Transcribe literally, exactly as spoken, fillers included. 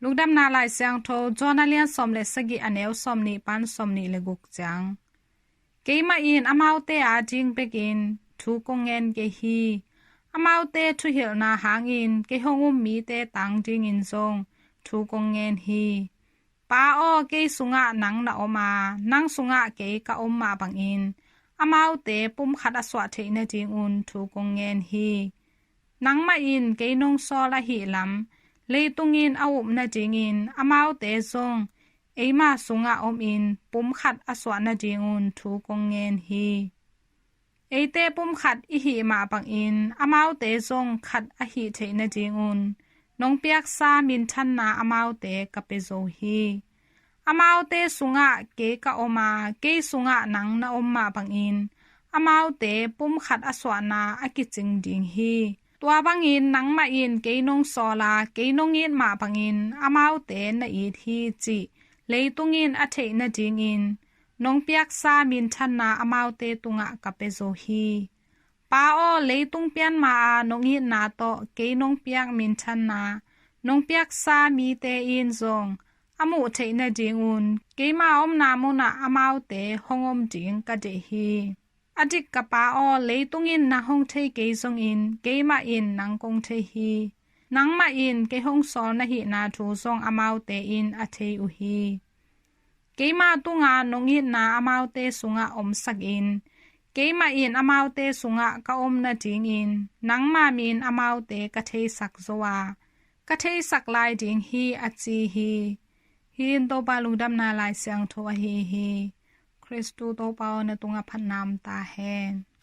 Lungdamna Lai Siangtho, John a lian sawm le sagih, a neu sawm nih pan sawm nih le guk ciang. Keimah in amaute a ding bekin thu kong ngen kei hi. Amaute thuhilhna hangin kei hong um mite tang dingin zong thu kong ngen hi. Pa aw, kei sungah nang na om a, nang sungah kei ka om mah bangin amaute pumkhat a suah theih nadingun thu kong ngen hi. Nangmah in kei nong sawl ahih lam, leitung in a up nadingin amaute zong eima sungah omin pumkhat a suah nadingun thu kong ngen hi. Eite pumkhat i hih mah bangin amaute zong khat a hih theih nadingun nong piaksa minthanna amaute ka pia zo hi. Amaute sungah kei ka om a, kei sungah nang na om mah bangin amaute pumkhat a suahna a kicing ding hi. Tua bangin nangmah in kei nong sawl a, kei nong it mah bangin amaute na it hi cih leitung in a theih nadingin nong piaksa minthanna amaute tungah ka pia zo hi. Pa aw, leitung pian ma-a nong itna tawh kei nong piak minthanna nong piaksa mite in zong a muh theih nadingun keima omna munah amaute hong om ding ka deih hi. A dik ka Pa aw, leitung in nang hong thei kei zongin keimah in nang kong thei hi. Nangmah in kei hong sawl na hihna thu zong amaute in a thei uh hi. Keima tunga nong itna amaute sungah omsakin keimah in amaute sungah ka om nadingin nangma min amaute ka theisak zo a, ka theisak lai ding hi, a ci hi. Hih in Topa Lungdamna Lai Siangtho ahi hi. Khristu Topa aw, na tungah phatna om ta hen.